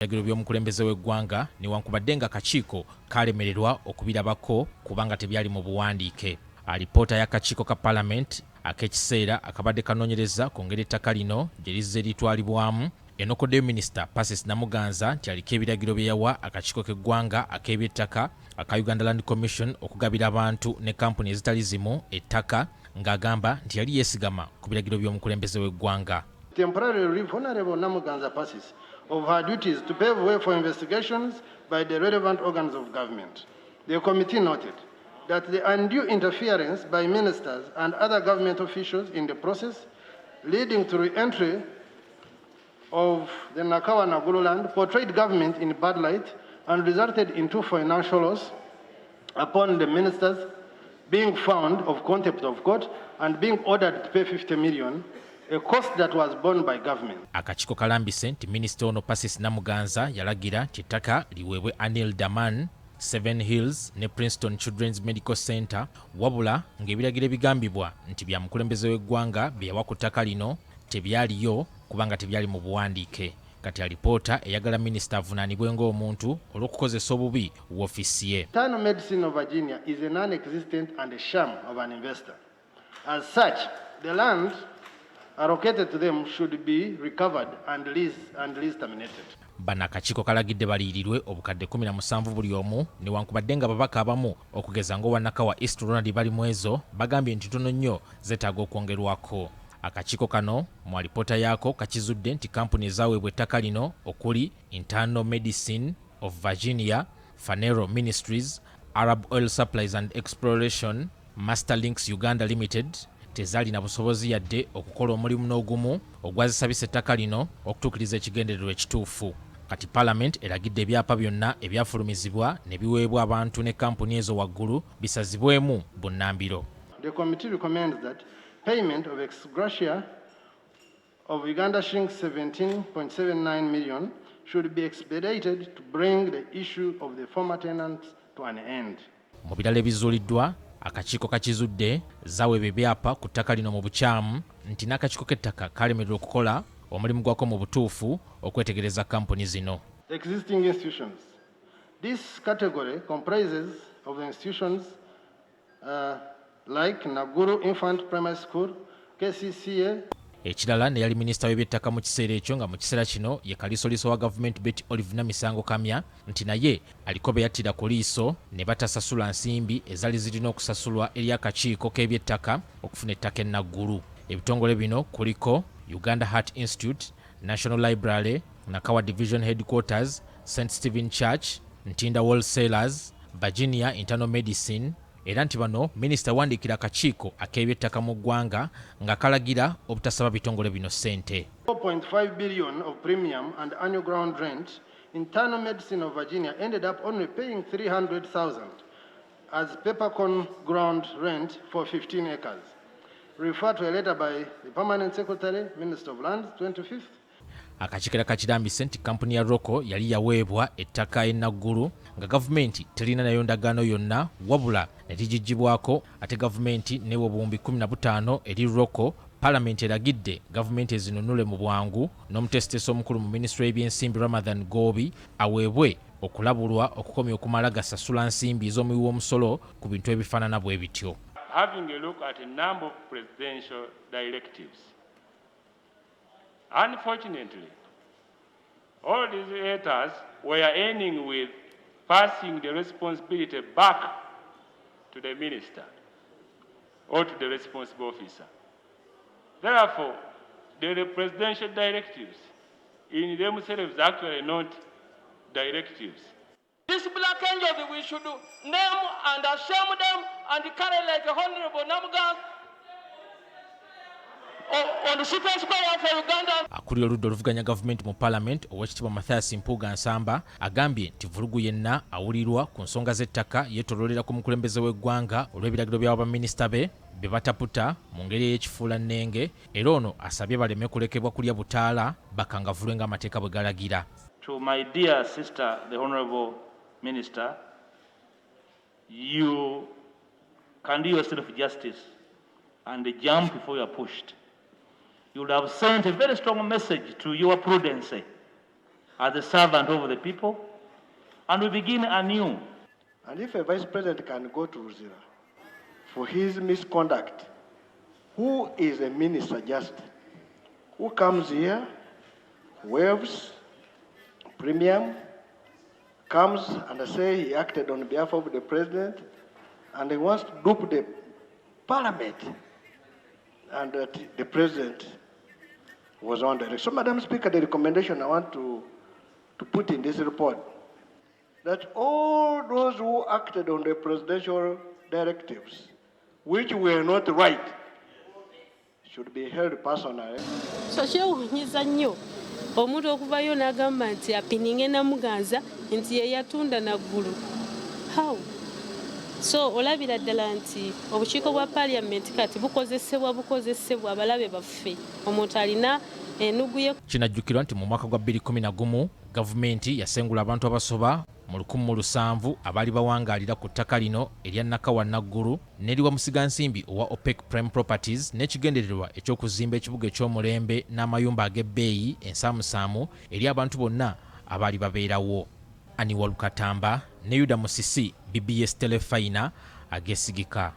Ebiragiro by'omukulembeze w'eggwanga newankubadde nga akakiiko kaalemererwa okubirabako kubanga tebyali mu buwandiike. Alipoota y'akakiiko ka Palamenti ak'ekiseera akabadde kanoonyereza ku ngeri ettaka lino gye lizze litwalibwamu enokoddeyo Minisita Persis Namuganza nti aliko ebiragiro bye yawa akakiiko k'eggwanga ak'ebyettaka aka Uganda Land Commission okugabira abantu ne kampuni ezitali zimu ettaka ng'agamba nti yali yeesigama ku biragiro by'omukulembeze w'eggwanga. Temporarily relieve Honorable Namuganza Persis of her duties to pave way for investigations by the relevant organs of government. The committee noted that the undue interference by ministers and other government officials in the process leading to re-entry of the Nakawa Naguru land portrayed government in bad light and resulted into financial loss upon the ministers being found of contempt of court and being ordered to pay 50 million, a cost that was borne by government. Akakiiko kalambise nti minisita ono Persis Namuganza yalagira nti ettaka liweebwe Anil Daman, Seven Hills ne Princeton Children's Medical Center, wabula ng'ebiragiro ebigambibwa nti bya mukulembeze w'eggwanga bye yawa ku ttaka lino tebyaliyo kubanga tebyali mu buwandiike. Kati alipoota eyagala minisita avunaanibwe ng'omuntu olw'okukozesa obubi woofiisi ye. Internal Medicine of Virginia is a non-existent and a sham of an investor. As such, the land allocated to them should be recovered and lease terminated. Bano akakiiko kalagidde baliyirirwe obukadde 17 buli omu, newankubadde nga babaka abamu okugeza ng'owa Nakawa East Ronald Balimwezo bagambye nti ntono nnyo, zeetaaga okwongerwako. Akakiiko kano mu alipoota yaako kakizudde nti kampuni ezaaweebwa ettaka lino okuli Internal Medicine of Virginia, Fanero Ministries, Arab Oil Supplies and Exploration, Masterlinks Uganda Limited tezaalina busobozi yadde okukola omulimu n'ogumu ogwazisabisa ettaka lino okutuukiriza ekigendererwa ekituufu. Kati Palamenti eragidde ebyapa byonna ebyafulumizibwa ne biweebwa abantu ne kampuni ezo waggulu bisazibwemu bunnambiro. The committee recommends that payment of ex gratia of Uganda shillings 17.79 million should be expedited to bring the issue of the former tenants to an end. Mu birala ebizuuliddwa, akakiiko kakizudde zaweebwa ebyapa ku ttaka lino mu bukyamu, nti n'akakiiko k'ettaka kalemererwa okukola omulimu gwako mu butuufu okwetegereza kampuni zino. Existing institutions. This category comprises of the institutions like Naguru Infant Primary School, KCCA, Ekirala, neyali minisita w'ebyettaka mu kiseera ekyo, nga mu kiseera kino ye kaliisoliiso wa gavumenti, Betty Olive Namisango Kamya, nti naye aliko be yattira ku liiso ne batasasula nsimbi ezaali zirina okusasulwa eri akakiiko k'ebyettaka okufuna ettaka e Naggulu. Ebitongole bino kuliko Uganda Heart Institute, National Library, Nakawa Division Headquarters, St Stephen Church, Ntinda Wholesalers, Virginia Internal Medicine, era nti bano minisita yawandiikira akakiiko ak'ebyettaka mu ggwanga nga kalagira obutasaba bitongole bino ssente. 4.5 billion of premium and annual ground rent, Internal Medicine of Virginia ended up only paying 300,000 as peppercorn ground rent for 15 acres. Refer to a letter by the Permanent Secretary, Minister of Lands, 25th Akakiiko era kakirambise nti kampuni ya Roko yali yaweebwa ettaka e Naggulu nga gavumenti terina nayo ndagaano yonna, wabula ne ligiggyibwako ate gavumenti newa obuwumbi 15 eri Roko. Palamenti eragidde gavumenti ezinunule mu bwangu, n'omuteesiteesi omukulu mu minisitule y'ebyensimbi Ramathan Goobi aweebwe okulabulwa okukomya okumala gasasula nsimbi ez'omuwi w'omusolo ku bintu ebifaanana bwe bityo. Having a look at a number of presidential directives. Unfortunately, all these letters were ending with passing the responsibility back to the minister or to the responsible officer. Therefore, the presidential directives in themselves actually not directives. These black angels, we should name and shame them and carry like Honorable Namuganza on the City Square for Uganda. Akulira oludda oluvuganya gavumenti mu Paalamenti, Oweekitiibwa Mathias Mpuuga Nsamba, agambye nti vulugu yenna awulirwa ku nsonga z'ettaka yeetoloolera ku mukulembeze w'eggwanga olw'ebiragiro bya baminisita be bye bataputa mu ngeri ey'ekifuulannenge, era ono asabye baleme kulekebwa kulya butaala, bakangavulwe ng'amateeka bwe galagira. To my dear sister, the Honorable Minister, you can do yourself justice and jump before you are pushed. You would have sent a very strong message to your prudence. as a servant of the people, and we begin anew. And if a vice president can go to Luzira for his misconduct, who is a minister just, who comes here, waves premium, comes and say he acted on behalf of the president, and he wants to dupe the parliament, and that the president was on direct. So, Madam Speaker, the recommendation I want to put in this report, that all those who acted on the presidential directives, which were not right, should be held personally. So kyewuunyiza nnyo omuntu okuvayo n'agamba nti apininge Namuganza nti ye yatunda Naggulu. How? So olabira ddala nti obukiiko bwa paliamenti kati bukozesebwa abalabe baffe. Omuntu alina ennugu ye. Kinajjukirwa nti mu mwaka gwa 2011 gavumenti yasengula abantu abasoba mu 1700 abaali bawangaalira ku ttaka lino erya Nakawa Naggulu n'eriwa musigansimbi owa OPEC Prime Properties n'ekigendererwa eky'okuzimba ekibuga eky'omulembe n'amayumba ag'ebbeeyi ensaamusaamu eri abantu bonna abaali babeerawo. Aniwal Katamba ne Yuda Musisi, BBS Telefayina ageesigika.